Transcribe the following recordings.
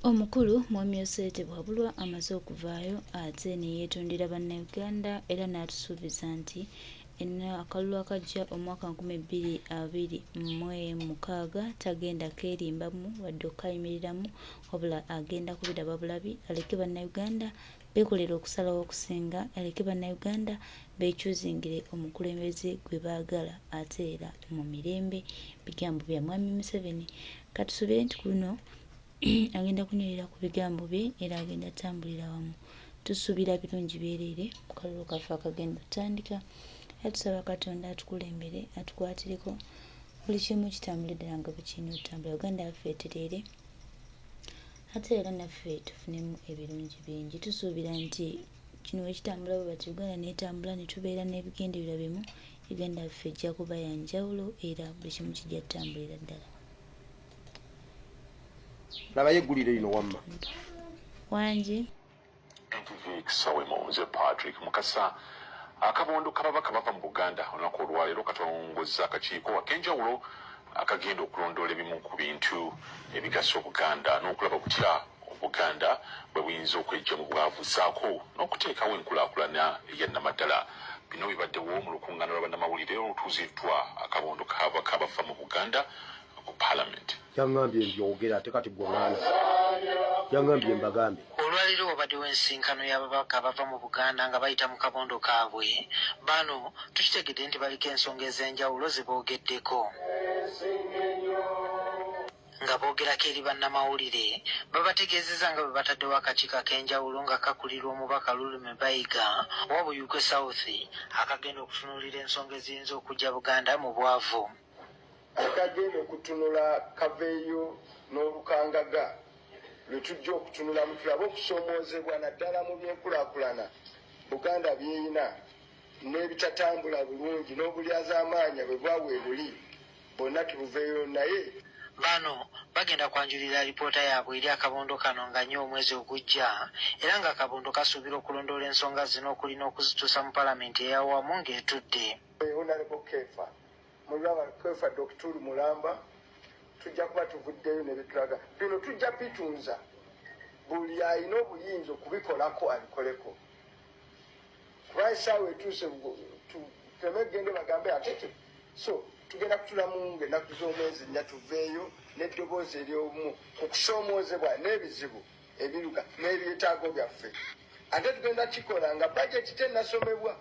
Omukulu Mwami Yoseri Tibuhaburwa amaze okuvaayo ate ne yeetondera Bannayuganda era n'atusuubiza nti akalulu akajja omwaka 2026 tagenda keerimbamu wadde okukayimiriramu wabula agenda kubiraba bulabi aleke Bannayuganda beekolere okusalawo okusinga, aleke Bannayuganda beekyuzingire omukulembeze gwe baagala ate era mu mirembe. Bigambo bya Mwami Museveni. Katusuubire nti ku luno agenda kunywerera ku bigambo bye era agenda tambulira wamu. Tusuubira birungi byereere mu kalulu kaffe akagenda otandika era tusaba Katonda atukulembere atukwatireko buli kimu kitambule ddala nga bwe kirina otambula. Uganda yaffe etereere ate era naffe tufunemu ebirungi bingi. Tusuubira nti kino bwe kitambula bwe bati Uganda n'etambula ne tubeera n'ebigendererwa bimu, Uganda yaffe ejja kuba ya njawulo era buli kimu kijja tutambulira ddala. Labayo eggulire lino wamma. Wangi. NTV Kisawemu, nze Patrick Mukasa. Akabondo k'ababaka bava mu Buganda olunaku olwaleero katongozza akakiiko ak'enjawulo akagenda okulondoola ebimu ku bintu ebigasa Obuganda n'okulaba butya Obuganda bwe buyinza okweggya mu bwavu ssaako n'okuteekawo enkulaakulana eya nnamaddala. Bino bibaddewo mu lukungaana lwa bannamawulire olutuuziddwa akabondo k'ababaka abafa mu Buganda ku Palamenti. Yaŋŋambye mbyogere ate kati gwe mwana yaŋŋambye mbagambe. Olwaleero wabaddewo ensisinkano y'ababaka abava mu Buganda nga bayita mu kabondo kaabwe. Bano tukitegedde nti baliko ensonga ez'enjawulo ze boogeddeko. Nga boogerako eri bannamawulire, babategeezezza nga bwe bataddewo akakiiko ak'enjawulo nga kakulirwa omubaka Lulume Bayiga owa Buikwe South akagenda okutunuulira ensonga eziyinza okuggya Buganda mu bwavu. Akagenda okutunula kaveeyo n'olukangaga lwe tujja okutunulamu tulabe okusoomoozebwa naddala mu by'enkulaakulana Buganda by'erina n'ebitatambula bulungi n'obulyazaamaanya bwe buba weebuli bwonna tubuveeyo naye. Bano bagenda kwanjulira alipoota yaabwe eri akabondo kano nga nnya omwezi ogujja era ng'akabondo kasuubira okulondoola ensonga zino okuli n'okuzituusa mu palamenti eyawamu ng'etudde. Honourable Kefa Mulaba Kefa Doctor Mulamba tujja kuba tuvuddeyo ne bitulaga bino tujja bitunza buli alina obuyinza okubikolako abikoleko kuba esaawa etuuse tuteme gende bagambe ate so tugenda kutulamu ng'ennaku z'omwezi nnya tuveeyo n'eddoboozi ery'obumu ku kusoomoozebwa n'ebizibu ebiruka n'ebyetaago byaffe ate tugenda kikola nga bajeti tennasomebwa.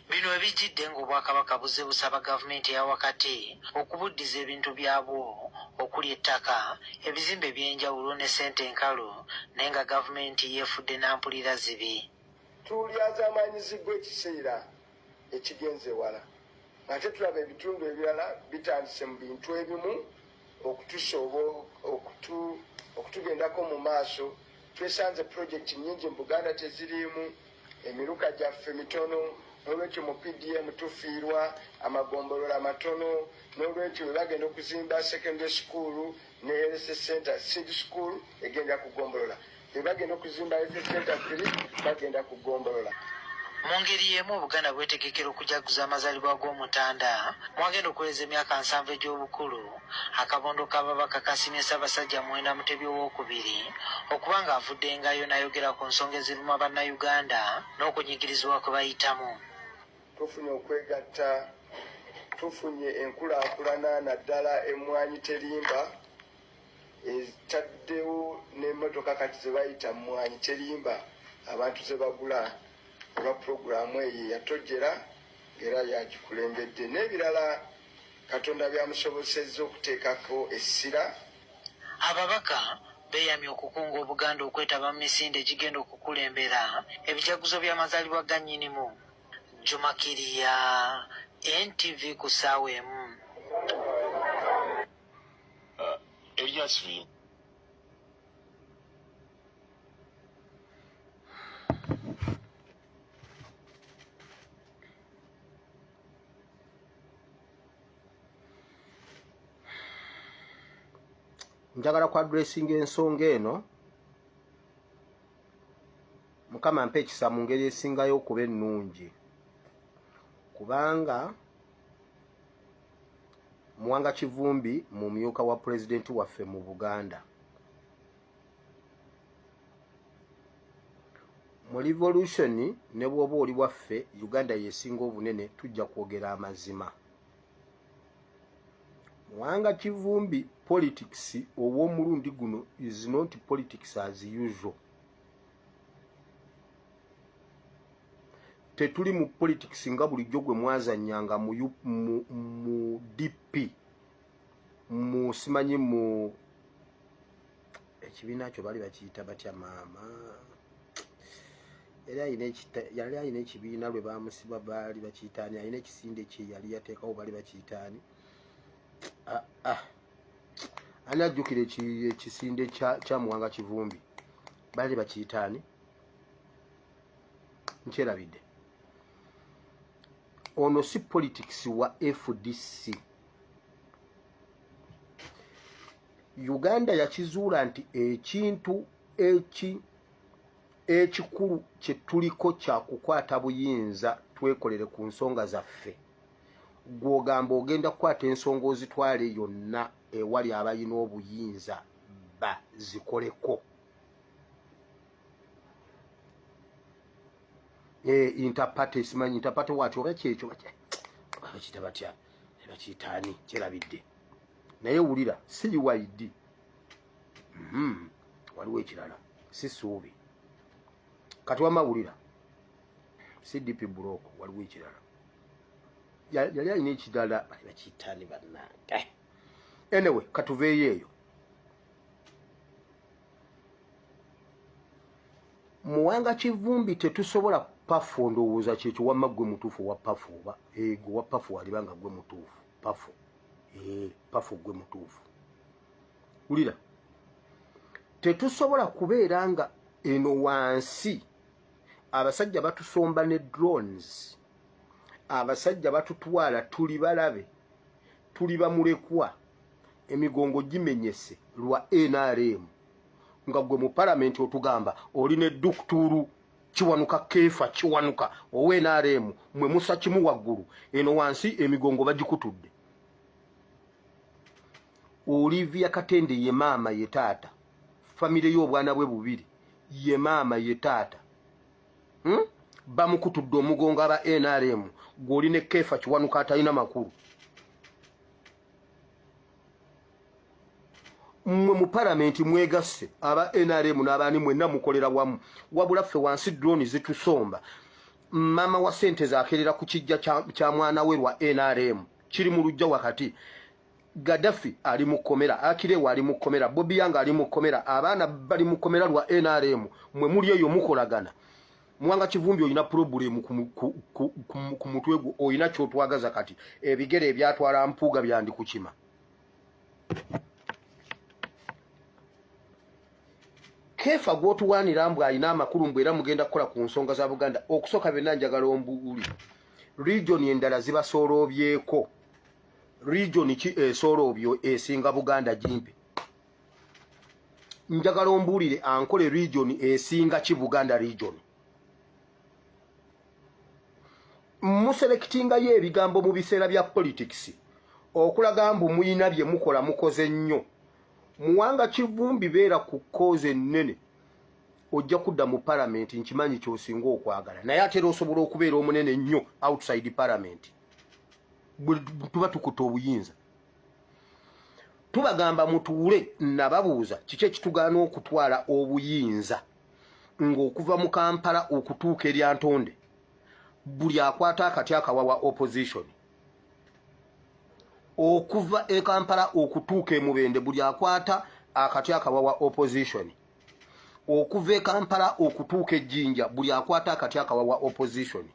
Bino we bijjidde ng'Obwakabaka buzze busaba gavumenti eya wakati okubuddiza ebintu byabwo okuli ettaka, ebizimbe eby'enjawulo ne ssente enkalu naye nga gavumenti yeefudde nampulirazibi. Tulyazaamaanyizibbwa ekiseera ekigenze ewala ng'ate tulaba ebitundu ebirala bitandise mu bintu ebimu okutusooba okutugendako mu maaso. Twesanze pulojekiti nnyingi mu Buganda teziriimu, emiruka gyaffe mitono n'olwekyo mu PDM tufiirwa, amagombolola matono n'olwekyo bwe bagenda okuzimba secondary school ne health center, seed school egenda ku ggombolola, bwe bagenda okuzimba health center 3 bagenda ku ggombolola. Mu ngeri y'emu Obuganda bwetegekera okujaguza amazaalibwa g'Omutanda mw'agenda okuweza emyaka 70 egy'obukulu. Akabondo k'ababaka kasiimye Ssaabasajja Muwenda Mutebi Owookubiri okuba ng'avuddengayo n'ayogera ku nsonga eziruma Bannayuganda n'okunyigirizibwa kwe bayitamu. Tufunye okwegatta, tufunye enkulaakulana naddala Emmwanyi Terimba etaddewo n'emmotoka kati ze bayita Mmwanyi Terimba abantu ze bagula olwa pulogulaamu eyo eyatojjera ng'era y'agikulembedde n'ebirala Katonda by'amusobosezza okuteekako essira. Ababaka beeyamye okukunga Obuganda okwetaba mu misinde egigenda okukulembera ebijaguzo by'amazaalibwa ga Nnyinimu. Juma Kirya, NTV ku ssaawa emu. Elias Njagala ku addressinga ensonga eno. Mukama mpa ekisa mu ngeri esingayo okuba ennungi, kubanga Muwanga Kivumbi mumyuka wa pulezidenti waffe mu Buganda. Mu revolution ne bw'oba oli waffe, Uganda y'esinga obunene, tujja kwogera amazima. Muwanga Kivumbi politics ow'omulundi guno is not politics as usual. Tetuli mu politics nga bulijjo gwe mwazannyanga mu, mu, mu DP mu simanyi mu ekibiina kyo baali bakiyita batya maama yali alina ekibiina lwe bamusiba baali bakiyitaani alina ekisinde kye yali yateekawo baali bakiyitaani ah, ah. ani ajjukira ekisinde kya Muwanga Kivumbi baali bakiyitaani nkyerabidde ono si politics wa FDC Uganda yakizuula nti ekintu eki ekikulu kye tuliko kya kukwata buyinza twekolere ku nsonga zaffe. Gw'ogamba ogenda kukwata ensonga ozitwale yonna ewali abalina obuyinza bazikoleko. Eh, interparty simanyi interparty wati oba kyekyo bakiyita batya bakiyita ani kyerabidde. Naye wulira si UID. Waliwo ekirala si suubi kati wama wulira si DP block waliwo ekirala yali alina ekirala bakiyitani bannange anyway katuveeyo eyo Muwanga Kivumbi tetusobola pafu ndowooza kyekyo wamma gwe mutuufu owa pafu oba ego wa pafu aliba nga gwe mutuufu pafu ee pafu gwe mutuufu wulira tetusobola kubeera nga eno wansi abasajja batusomba ne drones abasajja batutwala tuli balabe tuli bamulekwa emigongo gimenyese lwa nrm nga gwe mu palamenti otugamba oli ne duktuuru Kiwanuka Keefa Kiwanuka owa nrm mwe musa kimu waggulu eno wansi emigongo bagikutudde Olivia Katende ye maama ye taata famire y'obwana bwe bubiri ye maama ye taata hmm? Bamukutudde omugongo aba nrm gwe oli ne Keefa Kiwanuka atalina makulu mmwe mu palamenti mwegasse aba nrm n'abaani mwenna mukolera wamu wabula ffe wansi drone zitusomba maama wa sente zakerera ku kijja kya mwana we lwa nrm kiri mu lujja wakati Gaddafi ali mu kkomera Akirewa ali mu kkomera Bobi Young ali mu kkomera abaana bali mu kkomera lwa nrm mwe muli eyo mukolagana Muwanga Kivumbi olina pulobulemu ku mutwe gwo olina kyotwagaza kati ebigere ebyatwala Mpuuga byandikukima Kefa gwotuwaanira mbu alina amakulu mbu era mugenda kukola ku nsonga za Buganda okusooka byonna njagala ombuuli region endala zibasooloobyeko region ki esooloobyo esinga Buganda gimpe njagala ombuulire ankole region esinga ki Buganda region muselectingayo ebigambo mu biseera bya politics okulaga mbu muyina bye mukola mukoze nnyo Muwanga Kivumbi beera ku koozi ennene ojja kudda mu palamenti nkimanyi kyosinga okwagala naye ate era osobola okubeera omunene ennyo outside palamenti bwe tuba tukutte obuyinza tubagamba mutuule nababuuza kiki ekitugaana okutwala obuyinza ng'okuva mu Kampala okutuuka e Lyantonde buli akwata akati akawawa opposition okuva e Kampala okutuuka e Mubende buli akwata akati akawawa opposition okuva e Kampala okutuuka e Jinja buli akwata akati akawawa opposition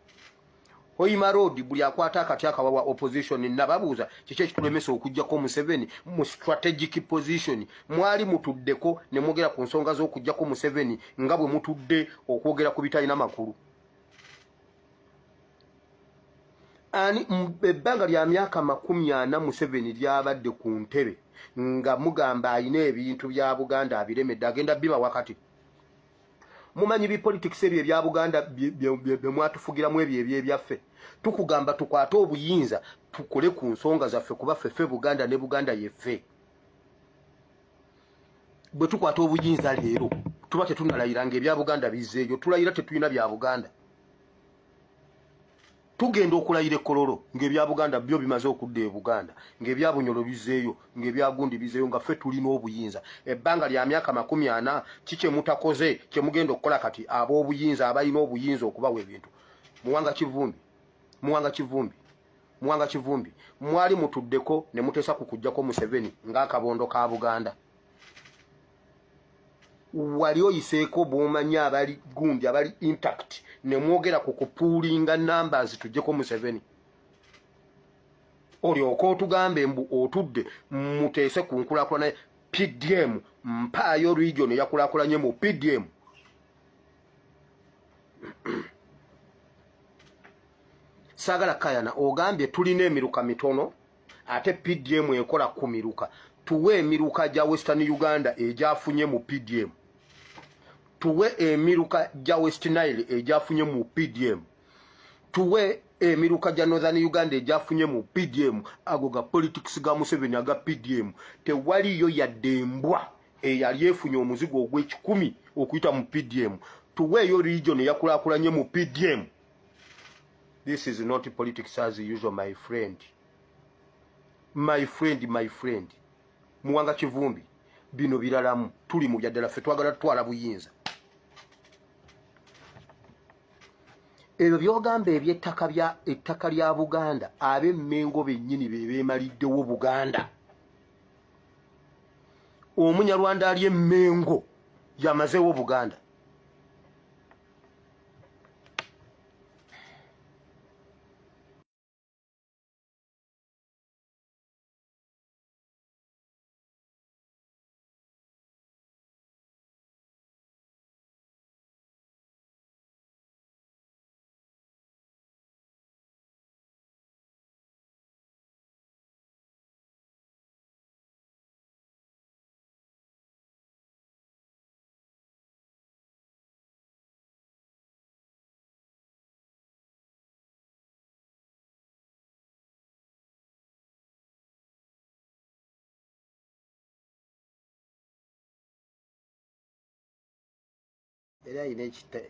Hoima Road buli akwata akati akawawa opposition nababuuza kiki ekitulemesa okuggyako Museveni mu strategic position mwali mutuddeko ne mwogera ku nsonga z'okuggyako Museveni nga bwe mutudde okwogera ku bitalina makulu ani ebbanga lya myaka 40 Museveni lyabadde ku ntebe nga mugamba alina ebintu bya Buganda abiremedde agenda biba wakati mumanyi bi politics ebyo ebya Buganda bye mwatufugiramu ebyo ebyebyaffe tukugamba tukwate obuyinza tukole ku nsonga zaffe kuba ffe ffe Buganda ne Buganda yeffe bwe tukwata obuyinza leero. Tuba tetunalayira nga ebya Buganda bizzeeyo. Tulayira tetulina bya Buganda. Tugenda okulayira ekololo ng'ebya Buganda byo bimaze okudda e Buganda, ng'ebya Bunyolo bizzeeyo, ng'ebya gundi bizzeeyo, nga ffe tulina obuyinza ebbanga lya myaka 40. Ki kye mutakoze kye mugenda okukola kati ab'obuyinza, abalina obuyinza okubawa ebintu? Muwanga Kivumbi, Muwanga Kivumbi, Muwanga Kivumbi, mwali mutuddeko ne muteesa ku kuggyako Museveni ng'akabondo ka Buganda? Wali oyiseeko bwomanyi abali gundi abali intact ne mwogera ku kupuulinga numbers tuggyeko Museveni, olyoke otugambe mbu otudde muteese ku nkulakulana PDM? Mpaayo region eyakulakulanye mu PDM. Saagala kayana. Ogambye tulina emiruka mitono ate PDM ekola ku miruka. Tuwe emiruka gya Western Uganda egyafunye mu PDM. Tuwe emiruka gya West Nile egyafunye mu PDM. Tuwe emiruka gya Northern Uganda egyafunye mu PDM. Ago ga politics ga Museveni aga PDM. Tewaliyo yadde embwa eyali efunye omuzigo ogw'ekikumi okuyita mu PDM. Tuweeyo region eyakulakulanye mu PDM. This is not politics as usual, my friend, my friend, my friend Muwanga Kivumbi. Bino biralamu, tuli mu byaddala. Ffe twagala tutwala buyinza. Ebyo byogamba ebyettaka bya ettaka lya Buganda, ab'Emmengo bennyini be beemaliddewo Buganda. Omunyarwanda ali Emmengo yamazeewo Buganda.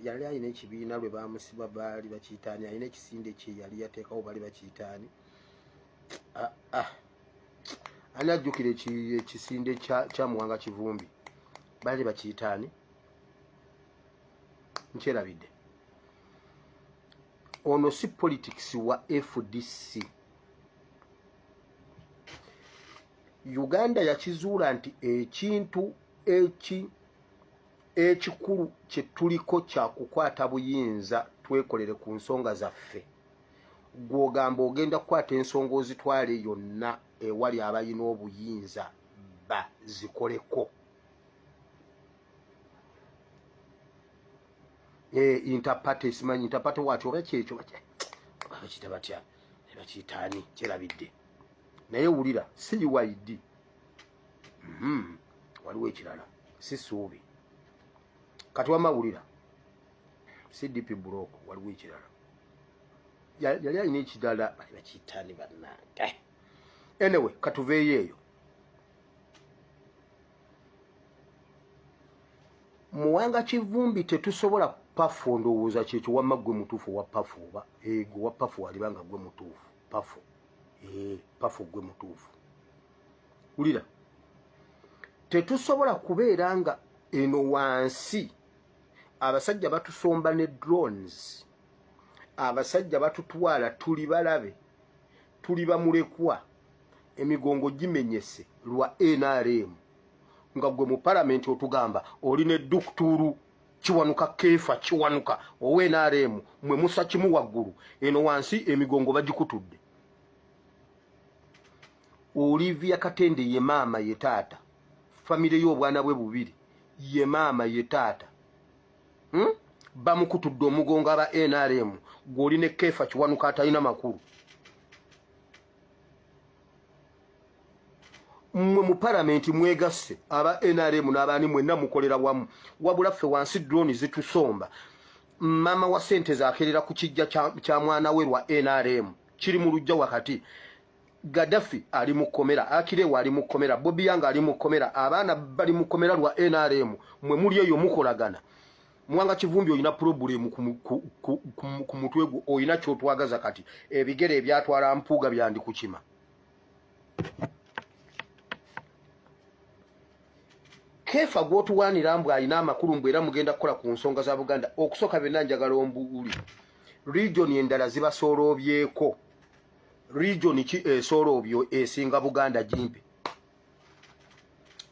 Yali alina ekibiina lwe bamusiba, baali bakiyitaani? Alina ekisinde kye yali yateekawo, baali bakiyitaani? Ah, ah. Ani ajjukira ekisinde kya Muwanga Kivumbi? Baali bakiyitaani? Nkyerabidde. Ono si politics wa FDC. Uganda yakizuula nti ekintu eki ekikulu kye tuliko kya kukwata buyinza, twekolere ku nsonga zaffe. Gw'ogamba ogenda kukwata ensonga ozitwale yonna ewali abalina obuyinza bazikoleko. Eh, interparty, simanyi interparty wati oba kyekyo bakiyita batya, bakiyitaani? Kyerabidde. Naye wulira, si UID. Waliwo ekirala, si suubi kati wama wulira, CDP block. Waliwo ekirala, yali alina ekirala, bali bakiyitaani bannange? Anyway, katuveeyo eyo. Muwanga Kivumbi, tetusobola pafu. Ndowooza kyekyo. Wamma gwe mutuufu wa pafu oba gwe wa pafu aliba nga gwe mutuufu. Pafu, pafu, gwe mutuufu. Wulira, tetusobola kubeera nga eno wansi abasajja batusomba ne drones, abasajja batutwala, tuli balabe, tuli bamulekwa, emigongo gimenyese lwa NRM, nga gwe mu palamenti otugamba oli ne Duktuuru Kiwanuka, Keefa Kiwanuka owa NRM. Mwe musa kimu waggulu, eno wansi emigongo bagikutudde. Olivia Katende ye maama ye taata, famire y'obwana bwe bubiri, ye maama ye taata, Bamukutudde omugongo aba NRM, gw'oli ne Keefa Kiwanuka atalina makulu. Mmwe mu palamenti mwegasse aba NRM n'abaani, mwenna mukolera wamu, wabula ffe wansi drone zitusomba. Maama wa sente zakerera ku kijja kya mwana we lwa NRM, kiri mu lujja wakati. Gaddafi ali mu kkomera, Akirewa ali mu kkomera, Bobi Young ali mu kkomera, abaana bali mu kkomera lwa NRM. Mwe muli eyo mukolagana. Muwanga Kivumbi olina pulobulemu ku mutwe gwo, olina kyotwagaza kati. Ebigere ebyatwala Mpuuga byandikukima. Kefa gwotuwaanira mbu alina amakulu mbu era mugenda kukola ku nsonga za Buganda. Okusooka byonna njagala ombuuli. Region endala zibasooloobyeko. Region ki esooloobyo esinga Buganda gimpe?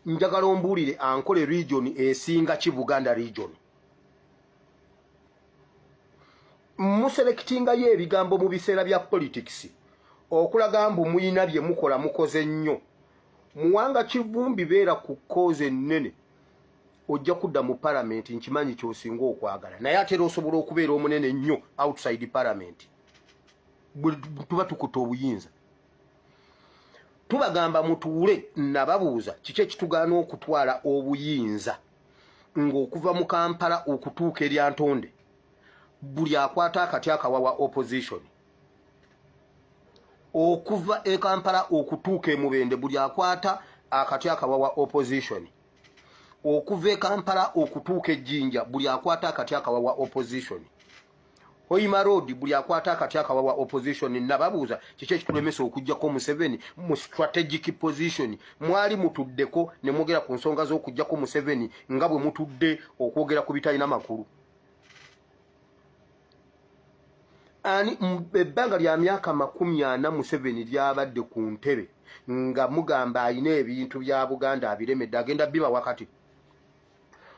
Njagala ombuulire Ankole region esinga ki Buganda region? Muselectingayo ebigambo mu biseera bya politics okulaga mbu muyina bye mukola mukoze nnyo. Muwanga Kivumbi beera ku kkoozi ennene ojja kudda mu palamenti nkimanyi kyosinga okwagala naye ate era osobola okubeera omunene ennyo outside palamenti bwe tuba tukutte obuyinza tubagamba mutuule nababuuza kiki ekitugaana okutwala obuyinza ng'okuva mu Kampala okutuuka e Lyantonde buli akwata akati akawawa opposition okuva e Kampala okutuuka e Mubende buli akwata akati akawawa opposition okuva e Kampala okutuuka e Jinja buli akwata akati akawawa opposition Hoima Road buli akwata akati akawawa opposition nababuuza kiki ekitulemesa okuggyako Museveni mu strategic position mwali mutuddeko ne mwogera ku nsonga z'okuggyako Museveni nga bwe mutudde okwogera ku bitalina makulu ani ebbanga lya myaka 40 Museveni lyabadde ku ntebe nga mugamba alina ebintu bya Buganda abiremedde agenda biba wakati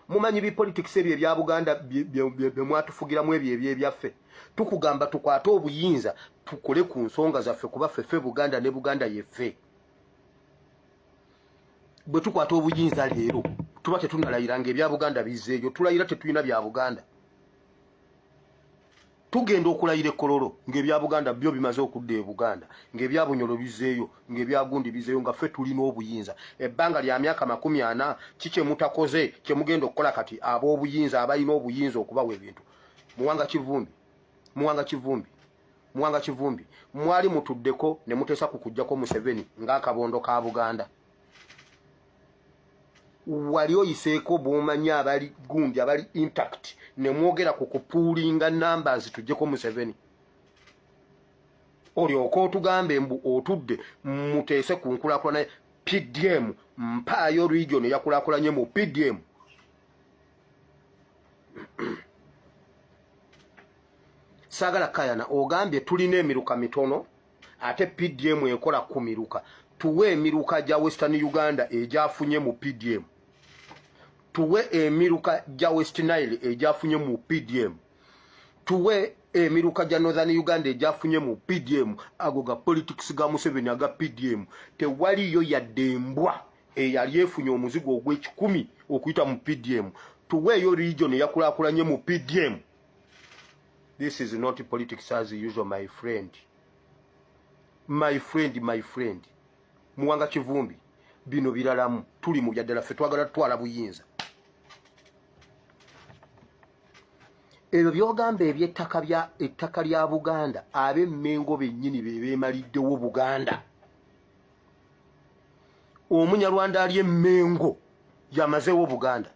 mumanyi bi politics ebyo ebya Buganda bye mwatufugiramu ebyo ebyebyaffe tukugamba tukwate obuyinza tukole ku nsonga zaffe kuba ffe ffe Buganda ne Buganda yeffe bwe tukwata obuyinza leero tuba tetunalayira nga ebya Buganda bizzeeyo tulayira tetulina bya Buganda tugenda okulayira ekololo ng'ebya Buganda byo bimaze okudda e Buganda ng'ebya Bunyoro bizeeyo ng'ebya gundi bizeeyo nga ffe tulina obuyinza ebbanga lya myaka 40 ki kye mutakoze kye mugenda okukola kati ab'obuyinza abalina obuyinza okubawa ebintu Muwanga Kivumbi Muwanga Kivumbi Muwanga Kivumbi mwali mutuddeko ne muteesa ku kuggyako Museveni ng'akabondo ka Buganda wali oyiseeko bwomanyi abali gundi abali intact ne mwogera ku kupuulinga numbers tujjeko Museveni olyoka otugambe mbu otudde muteese ku nkulakulana PDM mpaayo region eyakulakulanye mu PDM saagala kayana ogambye tulina emiruka mitono ate PDM ekola ku miruka tuwe emiruka gya Western Uganda egyafunye mu PDM tuwe emiruka gya West Nile egyafunye mu PDM tuwe emiruka gya Northern Uganda egyafunye mu PDM ago ga politics ga Museveni aga PDM tewaliyo yadde embwa eyali efunye omuzigo ogw'ekikumi okuyita mu PDM tuweeyo region eyakulakulanye mu PDM This is not politics as usual, my friend. My friend, my friend. Muwanga Kivumbi, bino biralamu, tuli mu byaddala ffe twagala tutwala buyinza. Ebyo by'ogamba eby'ettaka bya ettaka lya Buganda, ab'e Mmengo bennyini be beemaliddewo Buganda. Omunyarwanda ali e Mmengo yamazeewo Buganda.